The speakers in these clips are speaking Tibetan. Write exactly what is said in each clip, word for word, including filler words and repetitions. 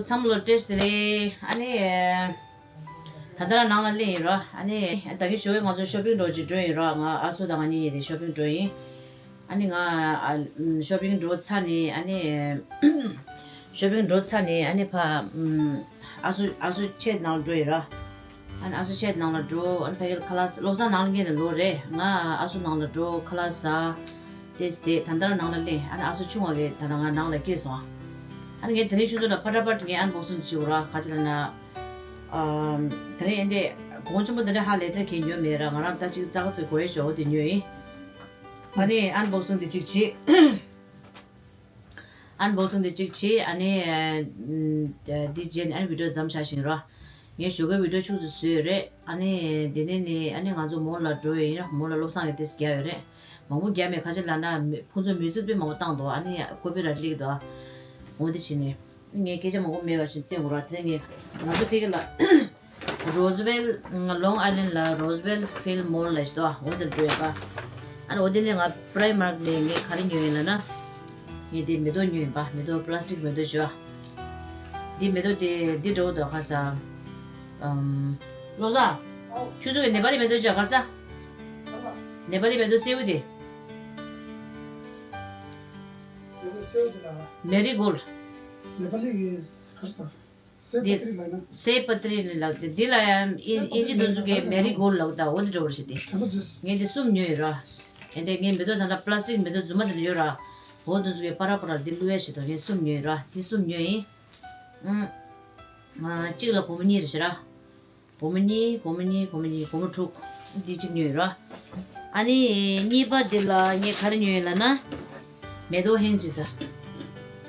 ཚང་མ་ལ་བཀྲ་ཤིས་བདེ་ལེགས། ཨ་ནི། ད་ལྟ་རང་ནང་ལ་སླེབས་ཡིན་རོ། ཨ་ནི། ད་གིན་ཞོགས་ཀས་ང་ཚོ་ཤོ་པིང་འགྲོ་ཅིག་འགྲོ་ཡིན་རོ། ང་ཨ་སུ་དང་ང་གཉིས་གཉིས་དེ་ཤོ་པིང་འགྲོ་ཡིན། ཨ་ནི་ང་ཨ་ཤོ་པིང་འགྲོ་ཚར་ནས་ཨ་ནི། ཤོ་པིང་འགྲོ་ཚར་ནས་ཨ་ནི་ཕ་ཨ་སུ་ཨ་སུ་ཆེད་ནང་ལ་འགྲོ་ཡིན་རོ། ཨ་ནི་ཨ་སུ་ཆེད་ནང་ལ་འགྲོ། ཨ་ནི་ཕ་གི་ཁ་ལག་བློ་བཟང་ནང་ལ་ངེད་ལ་ལོ་རེད། ང་ཨ་སུ་ནང་ལ་འགྲོ། ཁ་ལག་ཟ། དེས་དེ་ད་ལྟ་ནང་ལ་སླེབས། ཨ་ནི་ཨ་སུ་ཆུང་བ་གི་ད་ལྟ་ང་ནང་ལ་སྐྱེས་སོང་། ཨ་ནི་ངས་དེ་རིང་ཆུ་ཚོད་ལ་ཕ་ཏྲ་པ་ཏྲ་ངས་ཨན་བོག་སིང་ཅིག་ར་ག་ཅི་ལ་ན། ཨམ། དེ་རིང་ཨེ་འདྲས་གོང་ཆེན་པོ་དེ་འདྲས་ཧ་ལས་དེ་གས་ཉོ་མེད་ར། ང་རང་ད་ཅིག་ཙག་ཙིག་གོ་ཡས་ཞོ་དེ་ཉོས་ཡིན། ཨ་ནི་ཨན་བོག་སིང་དེ་ཅིག་བྱེད། ཨན་བོག་སིང་དེ་གཅིག་བྱས། ཨ་ནི། ཨ། འདི་རྗེས་ནས་ཨ་ནི་བི་ཌིའོ་མཚམས་བཞག་བཞིན་རོ། ངས་ཞོགས་ཀའི་བི་ཌིའོ་ཕྱུགས་སུ་བཟོས་ཡོད་རེད། ཨ་ནི་འདི་ནས་ནི་ཨ་ནི་ང་ཚོ་མོ་ལ་འགྲོ་ཡོད་ཡིན་ར། མོ་ལ་བློ་བཟང་གི་ཏེས་རྒྱག་ཡོད་རེད། མང་པོ་རྒྱག་མེད། ཁ་ཆེ་ལ་ན་མི་ཁོ་ཚོ་མི་ཚུགས་པས་མང་པོ་བཏང་འདུག་ཨ་ནི་ཀོ་པི་ར་ཊི་སླེབས་འདུག་འོ་འདི་བྱས་ནས་ངས་སྐད་ཆ་མང་པོ་མེད་པ་ཞིག་སྟོན་དགོས་ར། དེ་ནས་ངས་ང་ཚོ་ཕ་གི་ལ། རོ་སི་ཝེལ། ལོང་ཨའི་ལན་ལ་རོ་སི་ཝེལ་ཕིལ་མོལ་ལ་ཞིག་འདུག་འོ་དེར་འགྲོ་ཡོད་པ། ཨ་ནི་འོ་དེ་ནས་ང་པི་རའི་མར་ནས་ངས་ག་རེ་ཉོས་ཡིན་ལབ་ན། ངས་དེ་མེ་ཏོག་ཉོས་ཡིན་པ། མེ་ཏོག་པི་ལ་སི་ཊིག་མེ་ཏོག་ཅིག་འདི་མེ་ཏོག་དེ་འདི་འདྲ་བོ་འདུག་ཁ་སང་། ཨམ། བློ་བཟང་། ཁྱོད་ཚོ་གི་ནེ་པ་ལི་མེ་ཏོག་ཅིག་ག་རེ་ཟ། ནེ་པ་ལི་མེ་ཏོག་སེར་པོ་དེ། མེ་རི་གོལ་ཌི། ནེ་པ་ལི་གི་ག་རེ་ཟ། སེ་འདི་པ་ཏི་རི་ལབ་ན། སེ་པ་ཏི་རི་ལབ་སྟེ། འདི་ལ་ཡང་ཨིན་ཨིན་ཇི་འདི་ཚོ་གི་མེ་རི་གོལ་ཌི་ལབ་ད། འོ་འདི་འདྲ་བོ་ཞིག་སྟེ། དྲན་པ་བརྗེད་སོང་། ངས་འདི་གསུམ་ཉོས་ཡོད་ར། ཨེ་འདྲས་ངས་མེ་ཏོག་ད་ལྟ་པི་ལ་སི་ཊིག་མེ་ཏོག་རྫུན་མ་དེ་འདྲ་ཡོད་ར། འོ་འདི་ཚོ་གི་པ་ར་པ་ར་འདི་བླུག་ཡ་ཞིག་འདུག་ངས་གསུམ་ཉོས་ཡོད་ར། འདི་གསུམ་ཉོས་ཡིན། ཨང་། ཨ། གཅིག་ལ་སྒོར་མོ་གཉིས་རེད་ཤག་ར། སྒོར་མོ་གཉིས། སྒོར་མོ་གཉིས། སྒོར་མོ་གཉིས། སྒོར་མོ་དྲུག་འདི་གཅིག་ཉོས་ཡོད་ར། ཨ་ནི་གཉིས་པ་འདི་ལ་ངས་ག་རེ་ཉོས་ཡོད་ལབ་ན། མེ་ཏོག་ཧེང་ཅིག་ཟ།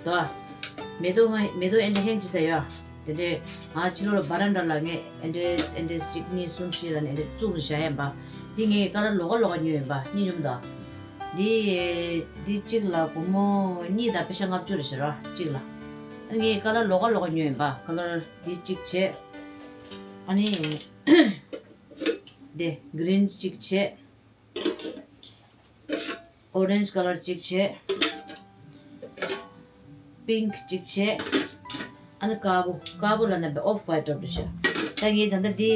དོ། མེ་ཏོག་ཧེང་། མེ་ཏོག་ཨེ་འདྲ་ཧེང་ཅིག་ཟ་ཡོད། དེ་འདྲས་ང་ཕྱི་ལོགས་ལ་བ་རན་ཌ་ལ་ངས་ཨེ་འདྲས་ཨེ་འདྲས་གཅིག་གཉིས་གསུམ་བཞི་ལ་ནས་ཨེ་འདྲས་བཙུགས་ནས་བཞག་ཡིན་པ། འདི་ངས་ཀ་ལར་ལོགས་ཀ་ལོགས་ཀ་ཉོས་ཡིན་པ། གཉིས་ཉོས་མི་འདུག་འདི་འདི་གཅིག་ལ་སྒོར་མོ་གཉིས་དང་པེ་ཤ་ལྔ་བཅུ་རེད་ཤག་ར། གཅིག་ལ། ཨ་ནི་ངས་ཀ་ལར་ལོགས་ཀ་ལོགས་ཀ་ཉོས་ཡིན་པ། ཀ་ལར་འདི་གཅིག་བྱས། ཨ་ནི། འདི་གི་རིན་གཅིག་བྱས། ཨོ་རེན་ཇི་ཀ་ལར་གཅིག་བྱས། པིང་ཀི་གཅིག་བྱས། ཨ་ནི་དཀར་པོ། དཀར་པོ་ལབ་ན་ཨོཕ་ཝའིཊ་འདྲ་པོ་འདྲ་ཤག་ད་ངས་ད་ལྟ་འདི་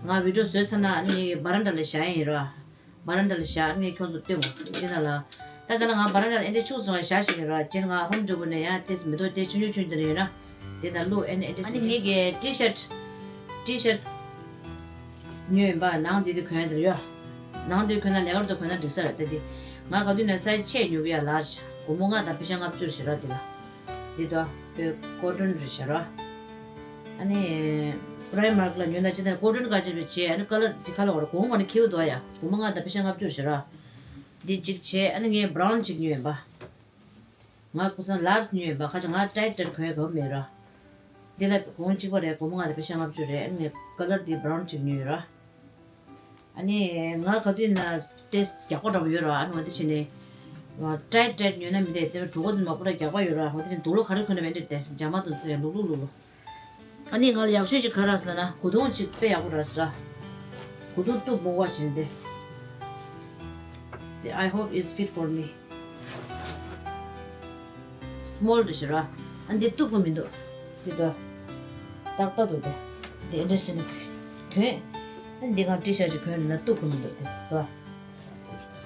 ང་བི་ཌིའོ་བཟོས་ཚར་ན་ཨ་ནི་ངས་བ་རན་ཌ་ལ་བཞག་ཡིན་ར། བ་རན་ཌ་ལ་བཞག་ངས་ཁྱོད་ཚོ་སྟོན་གོ། འདི་ན་ལ། ད་ད་ལ་ང་བ་རན་ཌ་ལ་ཨེ་འདྲས་ཕྱུགས་སོང་བཞག་བཞག་ཡིན་ར། སྤྱིར་ང་ཧོམ་ཌེ་པོ་ནས་ཡང་ཏེས་མེ་ཏོག་དེ་ཆུང་ཆུང་ཆུང་དེ་ཡོད་ན། དེ་དང་ལོ་ཨེ་ནི་ཨེ་འདྲས། ཨ་ནི་ངས་ཀྱི་ཊི་ཤར་ཊི་ཤར་ཉོས་ཡིན་པ། ནང་འདི་དེ་གོན་དེར་ཡོད། ནང་འདི་གོན་ན་ལས་ཀར་དུ་གོན་ན་འགྲིག་ས་རེད་དེ། འདི་ང་ག་དུས་ནས་སའི་ཛི་ཆེ་ཉོ་གི་ཡ་ལར་ཇི། སྒོར་མོ་ལྔ་དང་པེ་ཤ་ལྔ་བཅུ་ཞེ་ར་འདི་ལ། འདི་དོ། པེ་ཀོ་ཊོན་རེད་ཤག་ར། ཨ་ནི་པི་རའི་མར་ལ་ཉོས་ན་ཅི་ད་ཀོ་ཊོན་ག་ཅི་བྱས། ཨ་ནི་ཀ་ལར་འདི་ཁ་ལ་བར་གོང་བ་ནི་ཁེའུ་དོ་ཡ། སྒོར་མོ་ལྔ་དང་པེ་ཤ་ལྔ་བཅུ་ཞེ་ར། འདི་གཅིག་བྱས། ཨ་ནི་ངས་བྷ་རའུན་གཅིག་ཉོས་ཡིན་པ། ང་ཁོ་ཚང་ལར་ཇི་ཉོས་ཡིན་པ། ཁ་ཅིག་ང་ཊའིཊ་ཊའིཊ་གོན་གོ་མེད་ར། འདི་ལ་གོང་གཅིག་པ་རེད། སྒོར་མོ་ལྔ་དང་པེ་ཤ་ལྔ་བཅུ་རེད། ཨ་ནི་ཀ་ལར་འདི་བྷ་རའུན་གཅིག་ཉོས་ཡོད་ར། ཨ་ནི་ང་ག་དུས་ན་ཏེས་རྒྱགས་པ་འདྲ་པོ་ཡོད་ར། ཨ་ནི་འོ་དེ་བྱས་ནས་ཊའིཊ་ཊའིཊ་ཉོས་ན་མི་འདེད་དེ་གྲོད་ཁོག་དེ་མ་པོ་ར་རྒྱགས་པ་ཡོད་ར། འོ་དེ་བྱས་ནས་དུག་ལོག་ག་རེ་གོན་ན་མི་འདེད་དེ་འཇམ་མ་དུ་དེ་ལུག་ལུག་ལུག་ལུག་ཨ་ནི་ང་ལ་ཡག་ཤོས་ཅིག་ག་རེ་རག་ཟེར་ན། གོས་ཐུང་ཅིག་དཔེ་ཡག་པོ་རག་ཟེར་ར། གོས་ཐུང་སྟུག་པོ་བ་བྱས་ཏེ། The I hope is fit for me། སི་མོལ་རེད་ཤག་ར། ཨ་འདི་སྟུག་པོ་མི་འདུག་འདི་དོ། ཏག་ཏག་འདུག་དེ། འདི་འདྲ་ཟེར་ནས་གྱོན། ཨ་འདི་ང་ཊི་ཤར་ཊི་ཅིག་གྱོན་ན་སྟུག་པོ་མི་འདུག་དེ་དོ།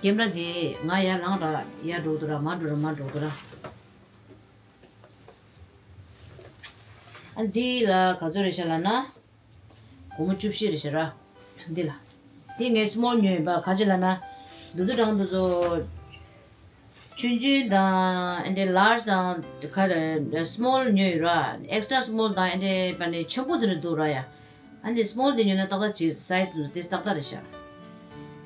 ཀེམ་ར་འདི་ང་ཡར་ལངས་ར་ཡར་འགྲོ་འདུག་ར། མར་འགྲོ་ར་མར་འགྲོ་འདུག་ར། ཨ་འདི་ལ་ག་ཚོད་རེད་ཤག་ལབ་ན། སྒོར་མོ་བཅུ་བཞི་རེད་ཤག་ར། འདི་ལ། འདི་ངས་སི་མོལ་ཉོས་ཡིན་པ། ག་ཅི་ལབ་ན། འདི་ཚོ་གྲངས་འདི་ཚོ། ཆུང་ཆུང་དང་ཨེ་འདྲས་ལར་ཇི་དང་ག་རེ་སི་མོལ་ཉོས་ཡོད་ར། ཨེག་སི་ཊྲ་སི་མོལ་དང་ཨེ་འདྲས་པ་ནི་ཆེན་པོ་དེ་འདྲ་འདུག་ར་ཡ། ཨ་ནི་སི་མོལ་དེ་ཉོས་ན་ཏག་ཏག་ཅིག་སའི་ཛི་དེ་ཏག་ཏག་རེད་ཤག་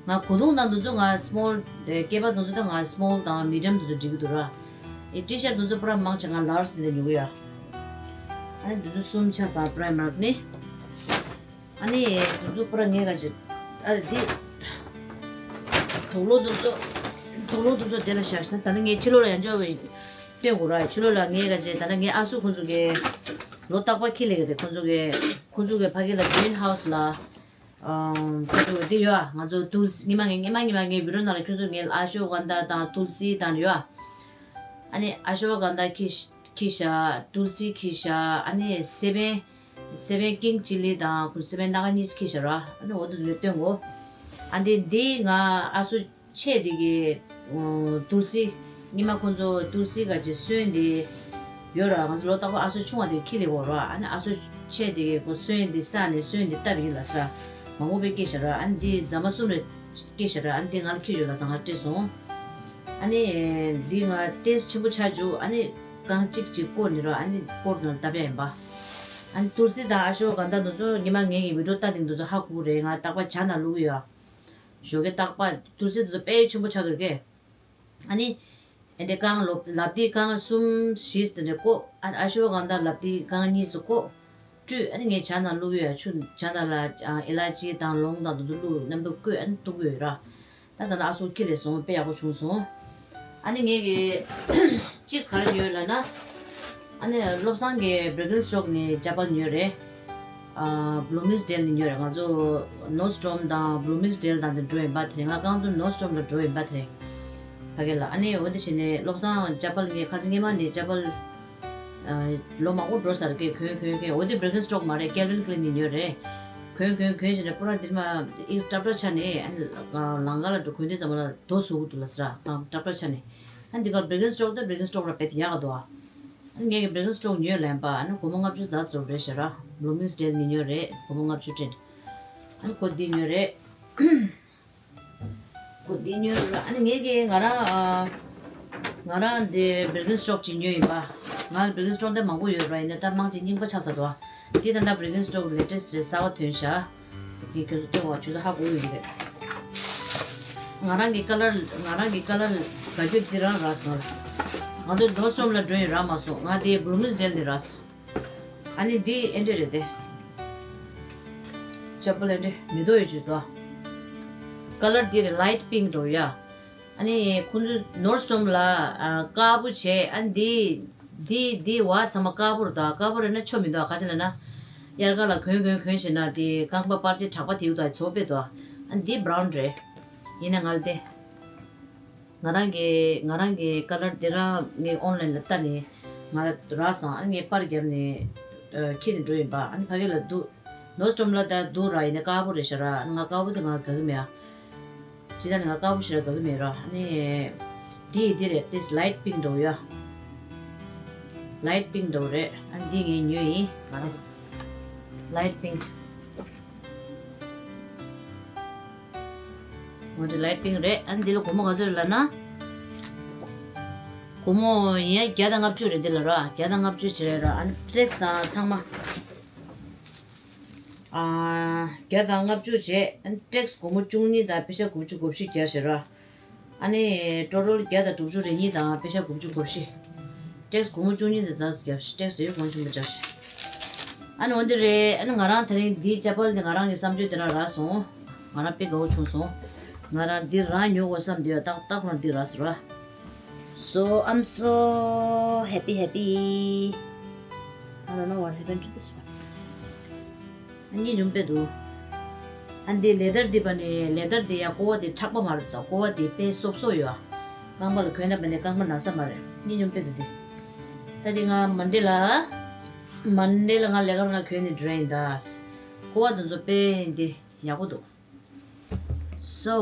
ང་གོས་ཐུང་དང་འདི་ཚོ་ང་སི་མོལ། སྐེད་པ་འདི་ཚོ་ད་ང་སི་མོལ་དང་མི་ཌི་ཡམ་འདི་ཚོ་འགྲིག་གི་འདུག་ར། ཨེ་ཊི་ཤར་ཊི་འདི་ཚོ་པུ་ར་མང་ཆེ་ང་ལར་ཇི་དེ་འདྲ་ཉོ་གི་ཡོད། ཨ་ནི་འདི་ཚོ་གསུམ་ཆ་ཚང་པི་རའི་མར་ནས། ཨ་ནི་འདི་ཚོ་པུ་ར་ངས་ག་ཅི། ཨ་འདི། དུག་ལོག་འདི་ཚོ། དུག་ལོག་འདི་ཚོ་དེ་ལ་བཞག་ཤག་ད་ནི་ངས་ཕྱི་ལོགས་ལ་ཡང་འཇོག་པའི་སྟོན་དགོས་ར། ཕྱི་ལོགས་ལ་ངས་ག་ཅི། ད་ནི་ངའི་ཨ་སུ་ཁོང་ཚོ་གི་ལོ་རྟག་པར་འཁྱེར་ལེ་གི་རེད། ཁོང་ཚོ་གི་ཁོང་ཚོ་གི་ཕ་གི་ལ་གི་རིན་ཧའུ་སི་ལ། ཨམ། ཁོང་ཚོ་འདི་ཡོད་ཨ། ང་ཚོ་ཏུལ་སི། སྔོན་མ་ངས་སྔོན་མ་སྔོན་མ་ངའི་བི་ཌིའོ་ནང་ལ་ཁྱོད་ཚོ་ངས་ཨ་ཤོ་ག་ན་དྷ་དང་ཏུལ་སི་དང་ཡོད་ཨ། ཨ་ནི་ཨ་ཤོ་ག་ན་དྷ་ཁྱི་ཤ། ཁྱེར་ཤག་ཏུལ་སི་ཁྱེར་ཤག་ཨ་ནི་སེ་བན། སེ་བན་ཀིང་ཅི་ལི་དང་ཁོ་སེ་བན་སྣ་ཁ་གཉིས་ཁྱེར་ཤག་ར། ཨ་ནི་འོ་དེ་ཚོ་སྟོན་གོ། ཨ་འདི་འདི་ང་ཨ་སོ་ཆེ་དེ་གི་ཨོ་ཏུལ་སི། ཉི་མ་ཁོ་ཚོ་ཏུལ་སི་ག་ཅི་སོན་དེ་ཡོད་ར། ང་ཚོ་ལོ་རྟག་པར་ཨ་སོ་ཆུང་བ་དེ་ཁྱེར་ལེ་གོ་ར། ཨ་ནི་ཨ་སོ་ཆེ་དེ་གི་ཁོ་སོན་དེ་ས་ནས་སོན་དེ་བཏབ་ཡིན་ལ་ས། མང་པོ་པའི་སྐྱེས་ཤག་ར། ཨ་ནི་འདི་རྫ་མ་གསུམ་རེ་སྐྱེས་ཤག་ར། ཨ་ནི་འདི་ང་ལ་ཁྱེར་ཡོད་ལ་ས་ང་སྤྲད་སོང་། ཨ་ནི་འདི་ང་ཏེས་ཆེན་པོ་ཆགས་བཅུག་ཨ་ནི་རྐང་གཅིག་གཅིག་བསྐོར་ནི་ར། ཨ་ནི་བསྐོར་ནང་བཏབ་ཡ་ཡིན་པ། ཨ་ནི་ཏུལ་སི་དང་ཨ་ཤོ་ག་འདྲ་འདུག་ཚོ་ཉི་མ་ངེད་ཀྱི་བི་ཌིའོ་ལྟ་དེང་འདུག་ཚོ་ཧ་གོ་རེད། ང་རྟག་པར་ཇ་ནང་བླུག་གི་ཡོད། ཞོགས་ཀས་རྟག་པར་ཏུལ་སི་འདུག་ཚོ་དཔེ་ཆེན་པོ་ཆགས་ཀྱི་རེད། ཨ་ནི། ཨེ་འདྲ་རྐང་ལོ་ལབ་དེ་རྐང་གསུམ་བཞི་དེ་འདྲ་བསྐོར། ཨ་ཨ་ཤོ་ག་འདྲ་ལབ་དེ་རྐང་གཉིས་སུ་བསྐོར། བཀྲུས། ཨ་ནི་ངས་ཇ་ནང་བླུག་ཡོད། ཆུ་ཇ་ནང་ལ་ཨ་ཨི་ལ་ཅི་དང་ལོང་དང་དེ་ཚོ་བླུགས་མཉམ་དུ་བསྐོལ། ཨ་ནི་བཏུང་གི་ཡོད་ར། ད་ད་ལྟ་ཨ་སོ་ཁྱེར་ལེ་སོང་། དཔེ་ཡག་པོ་བྱུང་སོང་། ཨ་ནི་ངས་གི་གཅིག་ག་རེ་ཉོས་ལབ་ན། ཨ་ནི་བློ་བཟང་གི་བྷིར་ཀིན་སི་ཊོག་ནས་ཇ་པལ་ཉོས་རེད། ཨ་བྷུ་ལུ་མིང་སི་ཌེལ་ནས་ཉོས་རེད། ང་ཚོ་ནོར་ཌི་སི་ཊོམ་དང་བྷུ་ལུ་མིང་སི་ཌེལ་དང་དེ་འགྲོ་ཡིན་པ་དེ་རེད། ང་རྐང་ཚོ་ནོར་ཌི་སི་ཊོམ་ལ་འགྲོ་ཡིན་པ་དེ་རེད། ཕ་གི་ལ། ཨ་ནི་འོ་དེ་བྱས་ནས་བློ་བཟང་ཇ་པལ་ངས་ཁ་སང་སྔོན་མ་ནས་ཇ་པལ་ཨ་ལོ་མང་པོ་འགྲོ་ས་རེད། གོན་གོན་གོན། འོ་དེ་བྷིར་ཀིན་སི་ཊོག་མ་རེད། ཀེལ་ཝིན་ཀི་ལེན་ནས་ཉོས་རེད། གོན་གོན་གོན་བྱས་ནས་པུ་ར་འདིར་མ་ཨིག་ཊབ་ཊབ་ཆགས་ནས། ཨ་ནི་ལང་ཀ་ལ་འགྲོ་གོན་དུས་ཙམ་པ་ལ་རྡོ་བཟོ་གི་འདུག་ལབ་ས་ར། ཊབ་ཊབ་ཆགས་ནས། ཨ་འདི་གར་བྷིར་ཀིན་སི་ཊོག་དང་བྷིར་ཀིན་སི་ཊོག་ལ་བེད་ཡག་ག་འདུག་ཨ། ཨ་ངས་ཀྱི་བྷིར་ཀིན་སི་ཊོག་ཉོས་ལན་པ། ཨ་ནི་སྒོར་མོ་ལྔ་བཅུ་ཙམ་ཙམ་རེད་ཤག་ར། བྷུ་ལུ་མིང་སི་ཌེལ་ནས་ཉོས་རེད། སྒོར་མོ་ལྔ་བཅུ་སྤྲད། ཨ་ནི་གོ་འདི་ཉོས་རེད། གོ་འདི་ཉོས་ར། ཨ་ནི་ངས་ཀྱི་ང་རང་ཨ་ང་རང་འདི་བྷིར་ཀིན་སི་ཊོག་ཅིག་ཉོས་ཡིན་པ། ང་ལ་བྷིར་ཀིན་སི་ཊོག་འདི་མང་པོ་ཡོད་ར། ཡིན་ནའི་ད་མང་ཅིག་རྙིང་པ་ཆགས་ས་འདུག་ཨ། འདི་ད་ལྟ་བྷིར་ཀིན་སི་ཊོག་ལེ་ཊེ་སི་ཊི་རེད། གསར་པ་ཐོན་ཤག་ངས་ཁྱོད་ཚོ་སྟོན་བ། ཁྱོད་ཚོ་ཧ་གོ་ཡོད་ཀྱི་རེད། ང་རང་གི་ཀ་ལར། ང་རང་གི་ཀ་ལར་ག་ཁྱོད་འདི་རང་རག་སོང་ལ། ང་ཚོ་ནོར་ཌི་སི་ཊོམ་ལ་འགྲོ་ཡིན་རག་མ་སོང་། ང་དེ་བྷུ་ལུ་མིང་སི་ཌེལ་ནས་རག་སོང་། ཨ་ནི་འདི་ཨེ་འདྲ་རེད་དེ། ཇ་པལ་ཨེ་འདྲ་མེ་ཏོག་ཡོད་ཅིག་འདུག་ཀ་ལར་འདི་རེད། ལའིཊ་པིང་འདྲ་ཡ། ཨ་ནི་ཁོང་ཚོ་ནོར་ཌི་སི་ཊོམ་ལ་ཨ་དཀར་པོ་བྱས། ཨ་ནི་འདི་འདི་འདི་བ་ཚང་མ་དཀར་པོ་རེད་ད། དཀར་པོ་རེད་ན་ཆོ་མི་འདུག་ག་ཅི་ལབ་ན། དབྱར་ཁ་ལ་གོན་གོན་གོན་བྱས་ན་དེ་རྐང་པ་པར་ཆས་དྲག་པ་དེའུ་དང་ཚོ་དཔེ་འདུག་ཨ་ནི་འདི་བྷ་རའུན་རེད། ཡིན་ན་ང་ལ་དེ། ང་རང་གི་ང་རང་གི་ཀ་ལར་དེ་རང་ངས་ཨོན་ལན་ལ་བལྟས་ནས་ང་ལ་རག་སོང་། ཨ་ནི་ངས་པར་བརྒྱབ་ནས་ཨ་ཁྱེར་ནས་འགྲོ་ཡིན་པ། ཨ་ནི་ཕ་གི་ལ་འདུག་ནོར་ཌི་སི་ཊོམ་ལ་ད་འདུག་ར། ཡིན་ན་དཀར་པོ་རེད་ཤག་ར། ང་དཀར་པོ་དེ་ང་དགའ་གི་མེད་ཨ། ཇི་ལྟར་ནས་ང་དཀར་པོ་ཞིག་ལ་དགའ་གི་མེད་ར། ཨ་ནི་འདི་འདི་རེད། དེ་ལའིཊ་པིང་འདྲ་བོ་ཡ། ལའིཊ་པིང་འདྲ་བོ་རེད། ཨ་ནི་འདི་ངས་ཉོས་ཡིན། ང་རེད། ལའིཊ་པིང་། འོ་འདི་ལའིཊ་པིང་རེད། ཨ་ནི་འདི་ལ་སྒོར་མོ་ག་ཚོད་རེད་ལབ་ན། སྒོར་མོ་ཡིན་ཡ་བརྒྱ་དང་ལྔ་བཅུ་རེད་འདི་ལ་ར། བརྒྱ་དང་ལྔ་བཅུ་བྱས་ར། ཨ་ནི་ཊེག་སི་དང་ཚང་མ། ཨ་བརྒྱ་དང་ལྔ་བཅུ་བྱས། ཨ་ནི་ཊེག་སི་སྒོར་མོ་བཅུ་གཉིས་དང་པེ་ཤ་དགུ་བཅུ་གོ་བཞི་བརྒྱབ་བྱས་ར། ཨ་ནི་ཊོ་ཊལ་བརྒྱ་དང་དྲུག་ཅུ་རེ་གཉིས་དང་པེ་ཤ་དགུ་བཅུ་གོ་བཞི། ཊེག་སི་སྒོར་མོ་བཅུ་གཉིས་དང་ཙམ་བརྒྱབ་བྱས། ཊེག་སི་ཡོད་གོང་ཆེན་པོ་བརྒྱབ་བྱས། ཨ་ནི་འོ་འདི་རེད། ཨ་ནི་ང་རང་དེ་རིང་འདིའི་ཇ་པལ་འདི་ང་རང་གི་བསམ་སྤྱོད་དེ་རང་རག་སོང་། ང་རང་དཔེ་དགའ་བོ་བྱུང་སོང་། ང་རང་འདི་རང་ཉོ་དགོས་བསམ་འདི་ཡོད། ཏག་ཏག་ཁོ་རང་འདི་རག་སོང་ར། So I'm so happy, happy. I don't know what happened to this one. ཨ་ནི་ཉུང་པས་འདུག་ཨ་འདི་ལེ་དར་འདི་པ་ནི་ལེ་དར་འདི་ཡ་ཀོ་བ་འདི་མཁྲེགས་པ་མ་རེད་དོ། ཀོ་བ་འདི་དཔེ་སོབ་སོབ་ཡོད་ཨ། རྐང་པ་ལ་གོན་ན་པ་ནི་རྐང་པ་ན་ས་མ་རེད། ཨ་ནི་ཉུང་པས་འདུག་འདི། ད་འདི་ང་མན་ཌེ་ལ། མན་ཌེ་ལ་ང་ལས་ཀ་རང་ལ་གོན་ནས་འགྲོ་ཡིན་ད། ཀོ་བ་དེ་ཚོ་དཔེ་འདི་ཡག་པོ་འདུག So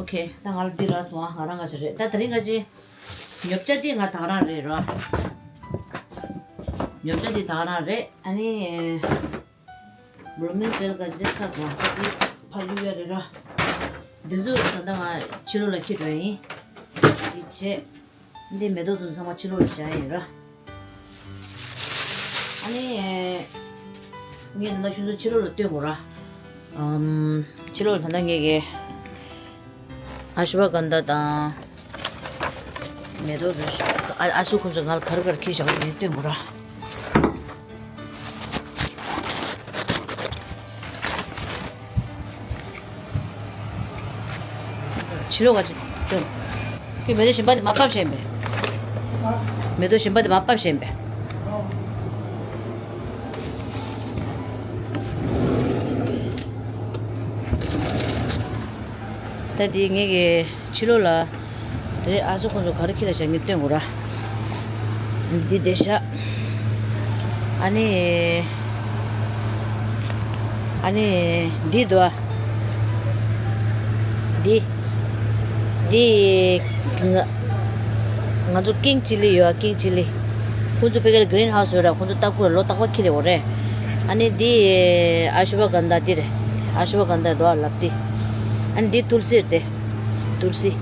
okay, ད་ང་ལ་འདི་རག་སོང་ཨ། ང་རང་ག་ཅི་རེད། ད་དེ་རིང་ག་ཅི། ཉོ་ཆ་འདི་ང་ད་ག་རང་རེད་ར། ཉོ་ཆ་འདི་ད་ག་རང་རེད། ཨ་ནི་བྷུ་ལུ་མིང་སི་ཌེལ་ག་ཅི་དེ་ཚར་སོང་ཨ། ད་འདི་ཕར་གཡུག་ཡ་རེད་ར། འདི་ཚོ་ད་ལྟ་ང་ཕྱི་ལོགས་ལ་འཁྱེར་འགྲོ་ཡིན། འདི་བྱས། འདི་མེ་ཏོག་དེ་ཚང་མ་ཕྱི་ལོགས་ལ་བཞག་ཡིན་ར། ཨ་ནི། ངས་ད་ལྟ་ཁྱོད་ཚོ་ཕྱི་ལོགས་ལ་སྟོན་དགོས་ར། ཨམ། ཕྱི་ལོགས་ལ་ད་ལྟ་ངས་ཀྱི་ཨ་ཤུ་བ་གན་དྷ་དང་མེ་ཏོག་དེ་ཨ་ཨ་ཤུ་ཁོང་ཚོ་ང་ལ་ག་རེ་ག་རེ་ཁྱེར་བཞག་པ་ངས་སྟོན་དགོས་ར། ཕྱི་ལོགས་ག་ཅི་སྟོན། ཁྱོད་མེ་ཏོག་གཞན་པ་དེ་མར་ཕབ་བཞག་ཡིན་པས། མེ་ཏོག་གཞན་པ་དེ་མར་ཕབ་བཞག་ཡིན་པས། ད་དེ་ངས་ཀྱི་ཕྱི་ལོགས་ལ་དེ་རིང་ཨ་ཤུ་ཁོང་ཚོ་ག་རེ་ཁྱེར་ལ་བཞག་ངས་སྟོན་དགོས་ར། འདི་བསྡད་ཤག་ཨ་ནི། ཨ་ནི། འདི་འདུག་ཨ། འདི། འདི། ང་། ང་ཚོ་ཀིང་ཅི་ལི་ཡོད་ཨ། ཀིང་ཅི་ལི། ཁོང་ཚོ་ཕ་གིར་གི་རིན་ཧའུ་སི་ཡོད་ར། ཁོང་ཚོ་ལྟ་སྐོར་ལོ་རྟག་པར་འཁྱེར་ལེ་འོ་རེད། ཨ་ནི་འདི། ཨ་ཤུ་བ་གན་དྷ་འདི་རེད། ཨ་ཤུ་བ་གན་དྷ་འདུག་ཨ། ལབ་ཏི། ཨ་ནི་འདི་ཏུལ་སི་རེད་དེ། ཏུལ་སི།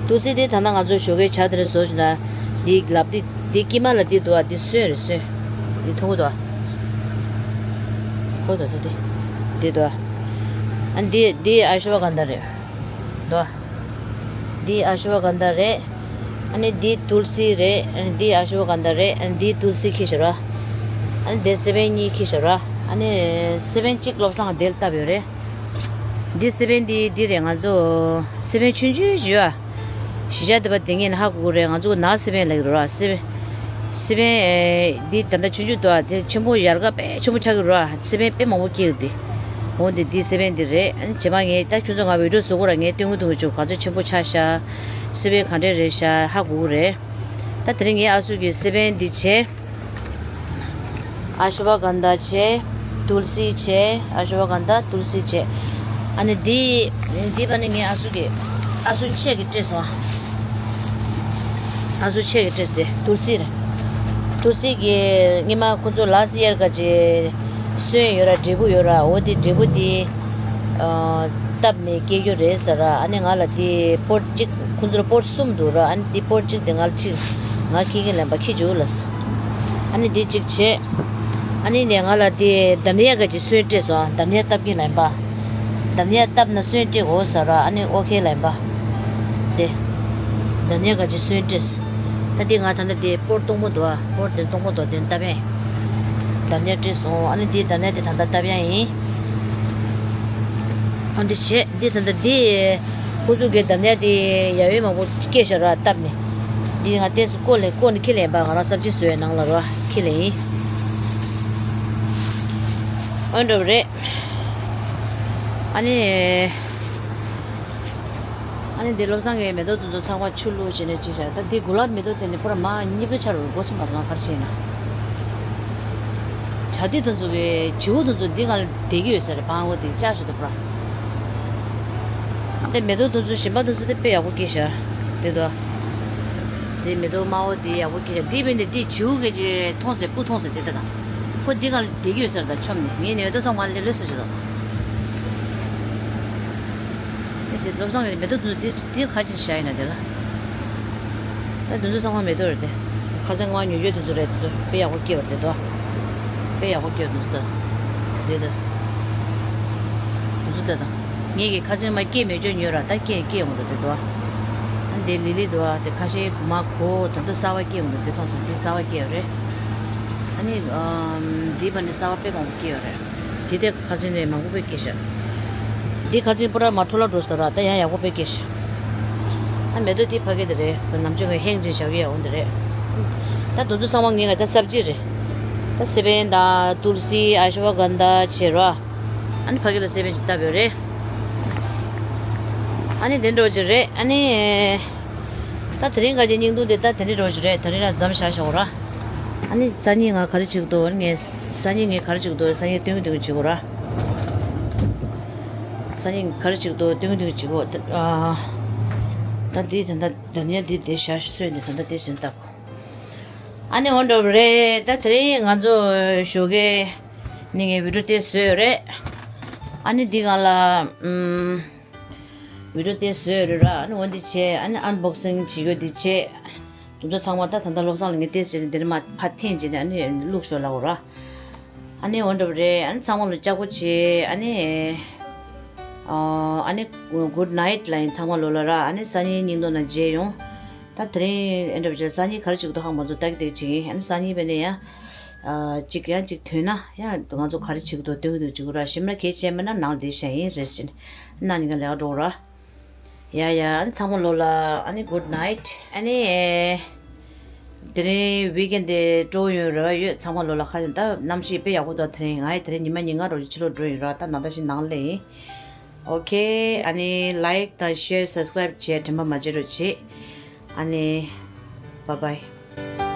ཏུལ་སི་དེ་ད་ལྟ་ང་ཚོ་ཞོགས་ཀའི་ཇ་དེ་རིང་བཟོ་བྱུང་ན། འདི་ལབ་ཏི། འདི་དཀྱིལ་མ་ལ་འདི་འདུག་ཨ། འདི་སོན་རེད་སོན། འདི་མཐོང་གི་འདུག་ཨ། ཁོ་འདུག་འདུག་འདི། འདི་འདུག་ཨ། ཨ་འདི་འདི་ཨ་ཤུ་བ་གན་དྷ་རེད། འདུག་ཨ། འདི་ཨ་ཤུ་བ་གན་དྷ་རེད། ཨ་ནི་འདི་ཏུལ་སི་རེད། ཨ་ནི་འདི་ཨ་ཤུ་བ་གན་དྷ་རེད། ཨ་ནི་འདི་ཏུལ་སི་ཁྱེར་ཤག་ར། ཨ་ནི་འདི་སེ་བན་གཉིས་ཁྱེར་ཤག་ར། ཨ་ནི་སེ་བན་གཅིག་བློ་བཟང་དེ་ལ་བཏབ་ཡོད་རེད། འདི་སེ་བན་འདི་འདི་རེད། ང་ཚོ་སེ་བན་ཆུང་ཆུང་ཞིག་ཡོད་ཨ། གཞིས་ཆགས་དེ་པ་དེ་ངས་ཧ་གོ་གི་རེད། ང་ཚོ་ནག་སེ་བན་ལབ་ཀྱི་རེད་ར། སེ་བན། སེ་བན། ཨེ། འདི་ད་ལྟ་ཆུང་ཆུང་འདུག་ཨ། དེ་ཆེན་པོ་ཡལ་ག་དཔེ་ཆེན་པོ་ཆགས་ཀྱི་རེད་ར། སེ་བན་དཔེ་མང་པོ་སྐྱེས་ཀྱི་འདི། འོ་འདི་འདི་སེ་བན་འདི་རེད། ཨ་ནི་རྗེས་མ་ངས་ད་ཁྱོད་ཚོ་ང་བི་ཌིའོ་བཟོ་དགོས་ར། ངས་སྟོན་གི་འདུག་གི། ཆུ་ག་ཚོད་ཆེན་པོ་ཆགས་ཤག་སེ་བན་ག་འདྲས་རེད་ཤག་ཧ་གོ་གི་རེད། ད་དེ་རིང་ངའི་ཨ་སུ་གི་སེ་བན་འདི་བྱས། ཨ་ཤུ་བ་གན་དྷ་བྱས། ཏུལ་སི་བྱས། ཨ་ཤུ་བ་གན་དྷ་ཏུལ་སི་བྱས། ཨ་ནི་འདི། འདི་པ་ནི་ངའི་ཨ་སུ་གི། ཨ་སུ་ཆེ་གི་སྤྲད་སོང་། ཨ་སུ་ཆེ་གི་སྤྲད་དེ་ཏུལ་སི་རེད། ཏུལ་སི་གི་སྔོན་མ་ཁོ་ཚོ་ལ་སི་ཡར་ག་ཅེ་སོན་ཡོད་ར། འབྲས་བུ་ཡོད་ར། འོ་དེ་འབྲས་བུ་དེ་ཨ་བཏབ་ནས་སྐྱེ་རྒྱུ་རེད་ཟེར་ར། ཨ་ནི་ང་ལ་དེ་པོཊ་གཅིག་ཁོ་ཚོར་པོཊ་གསུམ་འདུག་ར། ཨ་ནི་དེ་པོཊ་གཅིག་དེ་ང་ལ་གཅིག་ང་ཁྱེར་གྱིན་ལེན་པ་ཁྱེར་འཇུག་ལབ་སོང་། ཨ་ནི་དེ་གཅིག་བྱས། ཨ་ནི་ནས་ང་ལ་དེ་དམ་ཡ་ག་ཅེ་སོན་སྤྲད་སོང་། དམ་ཡ་བཏབ་ཀྱིན་ལེན་པ། དམ་ཡ་བཏབ་ན་སོན་སྤྲད་དགོས་ཟེར་ར། ཨ་ནི་ཨོ་ཁེ་ལེན་པ། དེ། དམ་ཡ་ག་ཅེ་སོན་སྤྲད། ད་དེ་ང་ད་ལྟ་དེ་པོཊ་སྟོང་པོ་འདུག་ཨ། པོཊ་དེ་སྟོང་པོ་འདུག་དེ་བཏབ་ཡ་ཡིན། དམ་ཡ་སྤྲད་སོང་། ཨ་ནི་དེ་དམ་ཡ་དེ་ད་ལྟ་བཏབ་ཡ་ཡིན། ཨ་འདི་བྱས་འདི་ད་ལྟ་འདི། ཁོ་ཚོ་གི་དམ་ཡ་དེ་ཡ་ཡོད་མང་པོ་སྐྱེས་ཤག་ར། བཏབ་ནས་འདི་ང་ཏོག་ཙམ་བསྐོལ་ལེ་བསྐོལ་ནས་ཁྱེར་ལེན་པ། ང་རང་སབ་ཇི་བཟོས་ནང་ལ་ར་ཁྱེར་ལེ་ཡིན། འོ་འདྲ་བ་རེད། ཨ་ནི། ཨ་ནི་འདི་བློ་བཟང་གི་མེ་ཏོག་དེ་ཚོ་ཚང་མ་ཆུ་བླུགས་བྱས་ནས་ཅི་བྱ། ད་འདི་གུ་ལབ་མེ་ཏོག་དེ་ནི་པུ་ར་མ་སྙིབ་པོ་ཆགས་རུ་འགོ་ཚུགས་མ་སོང་ང་ག་རེ་བྱས་ན། བྱ་དེ་དེ་ཚོ་གི་བྱིའུ་དེ་ཚོ་འདི་ག་ལ་བསྡད་ཀྱི་ཡོད་ས་རེད། བང་བོ་དེ་ལྕགས་ཤིག་ཏུ་པུ་ར། དེ་མེ་ཏོག་དེ་ཚོ་གཞན་པ་དེ་ཚོ་དེ་དཔེ་ཡག་པོ་སྐྱེས་ཤག་དེ་དོ། དེ་མེ་ཏོག་དམར་པོ་དེ་ཡག་པོ་སྐྱེས་ཤག་དེ་བས་ནི་དེ་བྱིའུ་གི་ཅི་མཐོང་ཟེར་སྤུ་མཐོང་ཟེར་དེ་ལྟ་དང་། ཁོ་འདི་ག་ལ་བསྡད་ཀྱི་ཡོད་ས་རེད། ད་ཆོམ་ནས་ངས་ནི་མེ་ཏོག་ཚང་མ་ལས་ལོས་སུ་ཞིག་དང་། ཨེ་དེ་བློ་བཟང་གི་མེ་ཏོག་དེ་དེ་ག་ཅིག་བཞག་ཡིན་ན་དེ་ལ། ད་དེ་ཚོ་ཚང་མ་མེ་ཏོག་རེད་དེ། ཁ་སང་ང་ཉོས་ཡོད་དེ་ཚོ་རེད། དེ་ཚོ་དཔེ་ཡག་པོ་སྐྱེས་པ་རེད་དོ། དཔེ་ཡག་པོ་སྐྱེས་པ་དེ་ཚོ་ད། དེ་ད། དེ་ཚོ་ད་ད། ངས་ཀྱི་ཁ་སང་མ་སྐྱེས་མེད་ཅོ་ཉོས་ར། ད་སྐྱེས་སྐྱེས་ཡོང་དུ་དེ་དོ། ཨ་འདི་ལི་ལི་དོ། དེ་ཁ་ཤས་མ་གོ་ད་དུ་གསར་པ་སྐྱེས་ཡོང་དུ་དེ་མཐོང་སོང་། དེ་གསར་པ་སྐྱེས་ཡོད་རེད། ཨ་ནི་ཨམ་དེ་བ་ནི་གསར་པ་དཔེ་མང་པོ་སྐྱེས་ཡོད་རེད། དེ་དེ་ཁ་ཆེན་ནས་མང་པོ་དཔེ་སྐྱེས་ཤག་དེ་ཁ་ཆེན་པུ་ར་མ་འཕྲོ་བརླག་འགྲོ་སོང་ར། ད་ཡང་ཡག་པོ་དཔེ་སྐྱེས་ཤག་ཨ་མེ་ཏོག་དེ་ཕ་གི་དེ་རེད། ད་ནམ་ཆུང་གི་ཧེང་ཅིང་བཞག་གི་ཡག་པོ་འདི་རེད། ད་དེ་ཚོ་ཚང་མ་ངས་ག་ད་སབ་ཇི་རེད། ད་སེ་བན་དང་ཏུལ་སི་ཨ་ཤུ་བ་གན་དྷ་བྱས་ར། ཨ་ནི་ཕ་གི་ལ་སེ་བན་ཅིག་བཏབ་ཡོད་རེད། ཨ་ནི་དེ་འདྲ་ཅིག་རེད། ཨ་ནི་ད་དེ་རིང་ག་ཅིག་བརྙན་ཐུང་དེ་ད་དེ་འདྲ་འདྲ་ཅིག་རེད། དེ་རིང་ར་མཚམས་བཞག་ཞོག་ར། ཨ་ནི་སང་ཉིན་ང་ག་རེ་བྱེད་ཀྱི་འདུག་ངས་སང་ཉིན་ངས་ག་རེ་བྱེད་ཀྱི་འདུག་སང་ཉིན་སྟོན་གྱི་འདུག་བྱེད་དགོས་ར། སང་ཉིན་ག་རེ་བྱེད་ཀྱི་འདུག་སྟོན་གྱི་འདུག་བྱེད་དགོས། ད་ཨ། ད་འདི་ད་ལྟ་ད་ཉལ་འདི་དེ་བཞག་སོན་འདི་ད་ལྟ་དེ་བཞིན་བཏབ། ཨ་ནི་འོ་འདྲ་བ་རེད། ད་དེ་རིང་ང་ཚོ་ཞོགས་ཀས་ནི་ངའི་བི་ཌིའོ་དེ་བཟོས་ཡོད་རེད། ཨ་ནི་འདི་སྒང་ལ་ཨམ། བི་ཌིའོ་དེ་བཟོས་རེད་ར། ཨ་ནི་འོ་འདི་བྱས། ཨ་ནི་ཨན་བོག་སིང་བྱེད་ཡོད་འདི་བྱས། དེ་ཚོ་ཚང་མ་ད་ད་ལྟ་བློ་བཟང་ལ་ངས་ཏོག་ཙམ་འདི་ནས་མར་ཕར་འཐེན་བྱས་ནས་ཨ་ནི་བླུགས་ཤོག་ལབ་དགོས་ར། ཨ་ནི་འོ་འདྲ་བ་རེད། ཨ་ནི་ཚང་མ་ལ་ལྕགས་པོ་བྱས། ཨ་ནི་ཨ་ནི་གུཌ་ནའིཊ་ལབ་ཡིན་ཚང་མ་ལོ་ལ་ར། ཨ་ནི་སང་ཉིན་བརྙན་ཐུང་ནང་མཇལ་ཡོང་། ད་དེ་རིང་ཨེ་འདྲ་བ་བྱས། སང་ཉིན་ག་རེ་བྱེད་ཀྱི་འདུག་ཧ་མ་ཚོ་ཏག་ཏག་བྱེད་ཀྱིན། ཨ་ནི་སང་ཉིན་བས་ནས་ཡང་ཨ་གཅིག་ཡང་གཅིག་ཐོན་ན་ཡང་ང་ཚོ་ག་རེ་བྱེད་ཀྱི་འདུག་སྟོན་གྱི་འདུག་བྱེད་དགོས་ར། གཞན་མ་གལ་ཆེ་མིན་ན་ནང་ལ་བསྡད་བཞག་ཡིན་རེད་ཟེར་ནས་གནང་ཉིན་ག་ལས་ཀ་འགྲོ་དགོས་ར། ཡ་ཡ། ཨ་ནི་ཚང་མ་ལོ་ལ་ཨ་ནི་གུཌ་ནའིཊ། ཨ་ནི་དེ་རིང་ཝིག་ཨེན་དེ་སྤྲོ་ཡོང་རེ་བ་ཡོད། ཚང་མ་ལོ་ལ་ཁ་ཅིག་ད་གནམ་གཤིས་དཔེ་ཡག་པོ་འདུག་དེ་རིང་ང་ཡི་དེ་རིང་ཉི་མ་ཉིན་ལྔ་རོགས་ཀྱི་ཕྱི་ལོགས་འགྲོ་ཡིན་ར། ད་ནང་ད་ཞིག་ནང་ལ་ཡིན། ཨོ་ཁེ། ཨ་ནི་ལའིཀ་དང་ཤེར་སབ་སི་ཀ་རའིབ་བྱས་དྲན་པ་མ་བརྗེད་རོགས་བྱེད། ཨ་ནི་བཱའི་བཱའི།